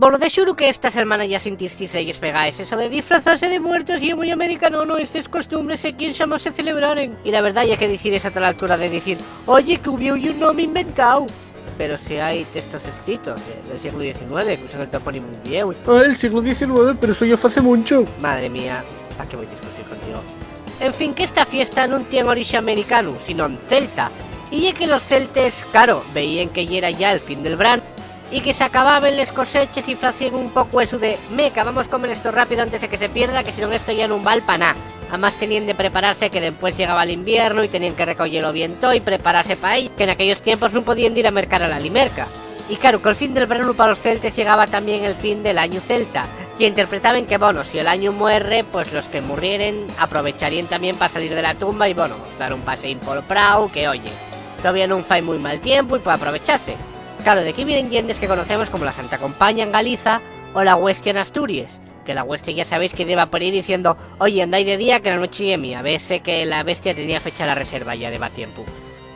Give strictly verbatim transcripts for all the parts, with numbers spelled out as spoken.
Bono, de xuru que esta selmana ya sintistis delles pegaes. Eso de disfrazase de muertos ye mui americanono, estes costumbres equí enxamás se celebraren. Y la verdá ye que dicir esa tal altura de dicir, oye, que hubieu un nome inventao. Pero si hai textos escritos de, del sieglu diecinueve, incluso en el topónimu vieu. Ah, el sieglu diecinueve, pero eso ya fue hace muncho. Madre mía, pa qué voi discutir contigo. En fin, que esta fiesta nun tien orixe americanu, sinón celta. Y ye que los celtes, claro, veíen que yera ya el fin del branu y que s'acababen les coseches y facíen un poco eso de, meca, vamos comer esto rápido antes de que se pierda, que si non esto ya nun val pa ná. Amás teníen de preparase que dempués llegaba l'inviernu y teníen que recoyelo bien too y preparase pa ello, que naquellos tiempos nun podíen dir a mercar a la limerca. Y claro, col fin del branu pa los celtes llegaba tamién el fin del añu celta, y interpretaben que, bono, si el añu muerre, pues los que murrieren aprovecharíen tamién pa salir de la tumba y, bono, dar un paseín pol prau, que, oye, tovía nun fai mui mal tiempu y puede aprovechase. Claro, de aquí vienen llendes que conocemos como la Santa Compaña en Galiza o la Huestia en Asturies, que la huestia ya sabéis que deba por ahí diciendo, oye, andái de día que la nueche ye mía, vese que la bestia tenía fecha la reserva ya deba tiempu.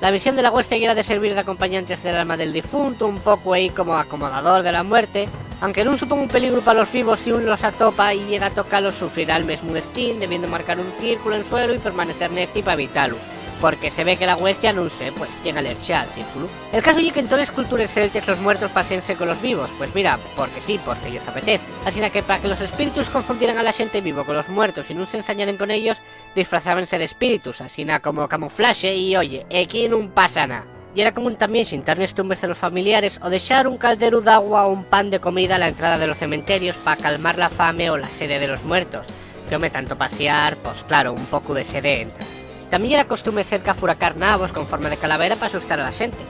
La misión de la huestia yera de servir d'acompañantes del alma del difuntu, un poco ahí como acomodador de la muerte, aunque nun supón un peligru pa los vivos si un los atopa y llega a tocalos, sufrirá el mesmu destín, debiendo marcar un círculu en suelu y permanecer nesti pa evitalo, porque se ve que la huestia, nun sé, pues, tien alerxa al círculu. El casu ye que en toles cultures celtes los muertos paséense colos vivos, pues mira, porque sí, porque yos apetez. Asina que pa que los espíritus confundieran a la xente vivo colos muertos y nun s'ensañaren con ellos, disfrazábense d'espíritus, asina como camuflaxe, y oye, equí nun pasa ná. Yera común tamién xintar nes tumbes de los familiares o dexar un calderu d'agua o un pan de comida a la entrada de los cementerios pa calmar la fame o la sede de los muertos. Que, home, tanto pasiar, pos claro, un poco de sede entra. Tamién yera costume cerca furacar nabos con forma de calavera pa asustar a la xente.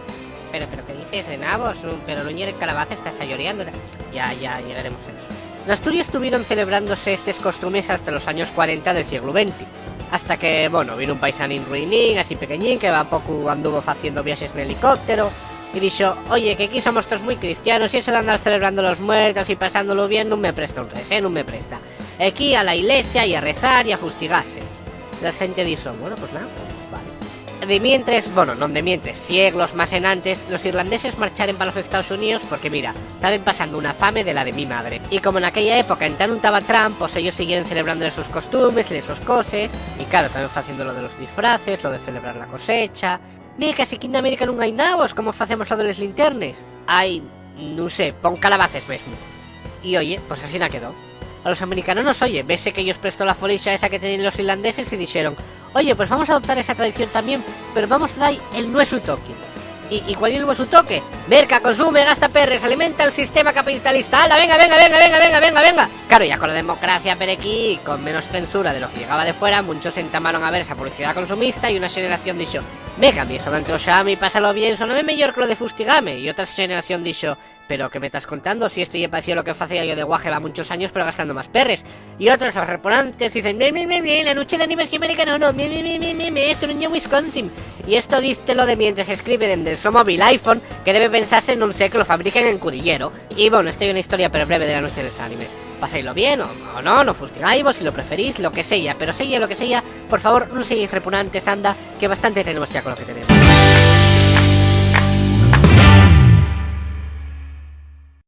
Pero, pero, ¿qué dices de nabos? Nun, pero nun yeren calabazes, estás ayoriando. Ya, ya, llegaremos a eso. N'Asturies tuvieron celebrándose estes costumes hasta los años cuarenta del sieglu venti. Hasta que, bueno, vino un paisanín ruinín, así pequeñín, que va poco anduvo faciendo viaxes n'helicóptero, y dixo, oye, que aquí somos todos mui cristianos, y eso d'andar celebrando los muertos y pasándolo bien nun me presta un res, eh, nun me presta. Equí a la ilesia y a rezar y a fustigase. La xente dixo, bueno, pues nada, pues vale. De mientres, bueno, non de mientres, sieglos más enantes, los irlandeses marcharen pa los Estaos Xuníos porque, mira, taben pasando una fame de la de mi madre. Y como naquella época entá nun taba Trump, pues ellos siguieren celebrando les sos costumes, les sos coses, y claro, taben faciendo lo de los disfraces, lo de celebrar la cosecha. Mira, casi aquí n'América nun hai nabos, ¿cómo facemos lo de les linternes? Ai, nun sé, pon calabaces mesmo. Y oye, pues asina quedó. A los americanos, oye, vese que yos prestó la folixa esa que teníen los irlandeses y dixeron, oye, pues vamos a adoptar esa tradición tamién, pero vamos a dar el nuesu toque. ¿Y, y cuál ye el vuesu toque? Merca, consume, gasta perres, alimenta el sistema capitalista. ¡Hala, venga, venga, venga, venga, venga, venga, venga! Claro, ya con la democracia per equí, con menos censura de lo que llegaba de fuera, munchos entamaron a ver esa publicidá consumista y una xeneración dixo, meca, mi, eso da entroxame y pásalo bien, sóname meyor que lo de fustigame. Y otra xeneración dixo, pero, ¿qué me tas contando? Si esto ye parecido a lo que facía yo de guaje va munchos años, pero gastando más perres. Y otros, los reponantes, dicen, bien, bien, bien, bien, la nueche d'animales ye americana o no, bien, bien, bien, bien, bien, bien, esto nun ye Wisconsin. Y esto dístelo de mientres escribe dende el so móvil iPhone, que debe pensase, nun sé, que lo fabriquen en Cudillero. Y bueno, esta ye una historia pero breve de la nueche de les ánimes. Pasáislo bien, o, o no, no fustigáivos, si lo preferís, lo que seya, pero seya lo que seya, por favor, nun seyáis repunantes, anda, que bastante tenemos ya con lo que tenemos.